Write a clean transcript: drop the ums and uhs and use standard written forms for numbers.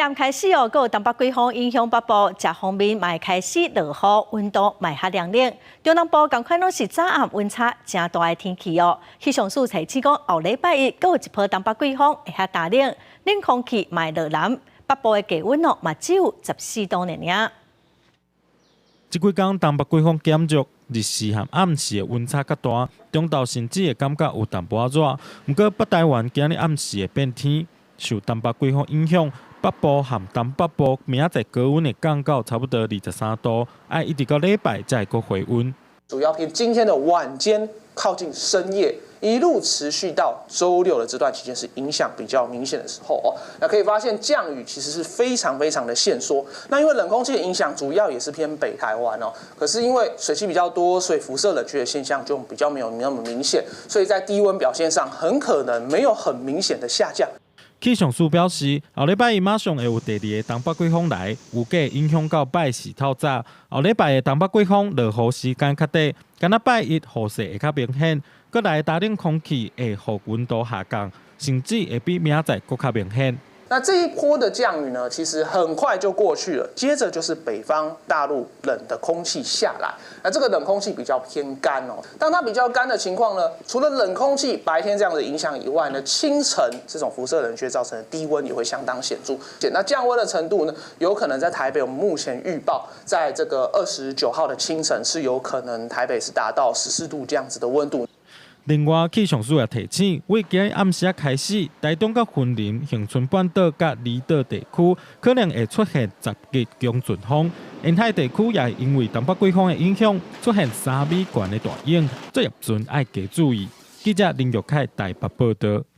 暗開始哦，閣有東北季風影響北部，食方面嘛會開始落雨，溫度嘛會較涼冷。中南部仝款攏是早暗溫差誠大的天氣哦。氣象署提醒講，後禮拜一閣有一波東北季風會較焦冷，冷空氣嘛會落南，北部的低溫哦嘛只有14度爾爾。這幾工東北季風減弱，日時和暗時的溫差較大，中晝甚至會感覺有淡薄仔熱。毋過北台灣今日暗時會變天，受東北季風影響，北部和東北部明仔載高溫會降到差不多23度，愛一直到禮拜才會閣回溫。主要偏今天的晚間靠近深夜，一路持續到週六的這段期間是影響比較明顯的時候哦。那可以發現降雨其實是非常非常的限縮。那因為冷空氣的影響主要也是偏北台灣哦，可是因為水汽比較多，所以輻射冷卻的現象就比較沒有那麼明顯，所以在低溫表現上很可能沒有很明顯的下降。氣象署表示，後禮拜一馬上會有第二个東北季風來，預計影響到拜四透早。後禮拜的東北季風落雨時間較短，干焦拜一雨勢會較明顯，閣來焦冷空氣會予溫度下降，甚至會比明仔載閣較明顯。那這一波的降雨呢，其實很快就過去了。接着就是北方大陸冷的空氣下來，那這個冷空氣比較偏乾哦。當它比較乾的情況呢，除了冷空氣白天這樣的影響以外呢，清晨這種輻射冷卻造成的低溫也會相當顯著。那降溫的程度呢，有可能在台北，我們目前預報，在這個29號的清晨是有可能台北是達到14度這樣子的溫度。另外，氣象署也提醒，為今日暗時仔開始，台東佮雲林、恆春半島佮離島地區可能會出現10級強陣風。沿海地區也會因為東北季風的影響，出現3米懸的大湧，作業船愛加注意。記者林玉凱台北報道。